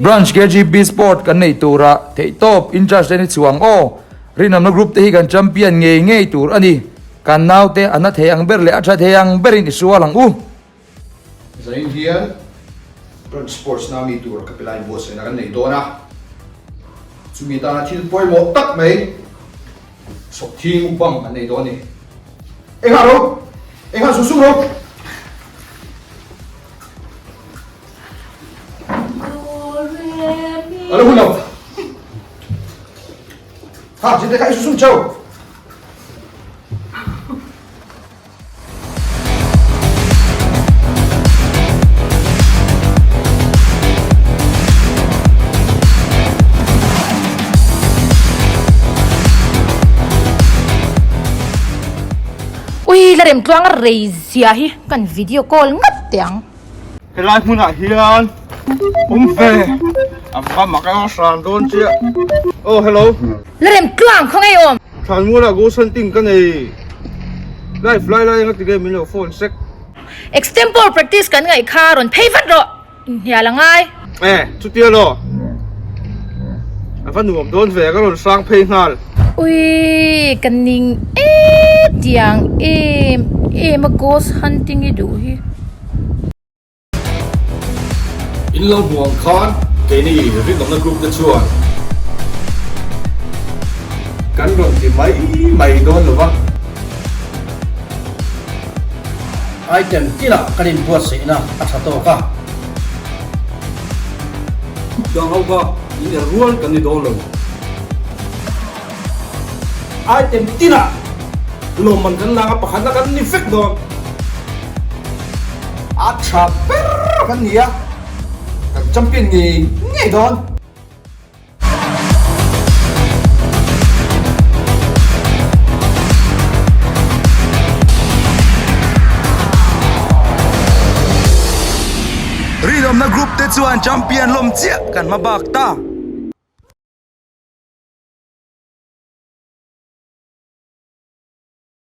Branch KGB Sport kan neih turah theihtawp in-charge te ni chuang aw. Rinawmna group te hi kan champion ngei ngei tur a ni. Kan naute a na thei ang ber leh a tha thei ang berin i sual ang u. Zain hian Branch Sports na mi tur ka pe lai buatsaihna kan nei dawn a, chumi tana thil pawimawh tak mai sawhthing mukbang kan nei dawn a ni. Engah ro? Engah sung sung ro? A lo hun lo. Ha, zinte kha i sung sung cheu. Ui la rem tluang a rei zia hi kan video call ngat teh ang. Helai hmunah hian awm ve a va mak a hran dawn chiah. Oh hello. La rem tluang khaw ngei awm. Thlanmualah ghost hunting ka nei. Live lai lai anga tige min lo phone sek. Extempore practice kan ngaih kha rawn phei vat rawh. Inhnial a ngai. E, chutia law. A va nuam dawn ve, ka rawn hrang phei nghal. Ui, ka ning e tiang em em a ghost hunting i duh hi. In lo hmu ang khan keini rinawmna group te chuan kan rawn ti mai mai dawn lo va. Item tinah kan inbuatsaihna a tha tawk a. Dang ho kha in er rual kan ni dawn lo. Item tinah lawmman kan lak a, pakhatna kan ni vek dawn. A tha ber kan ni a, kan champion ngei ngei dawn. Rinawmna group te chuan champion lawm chiah kan hma bak ta.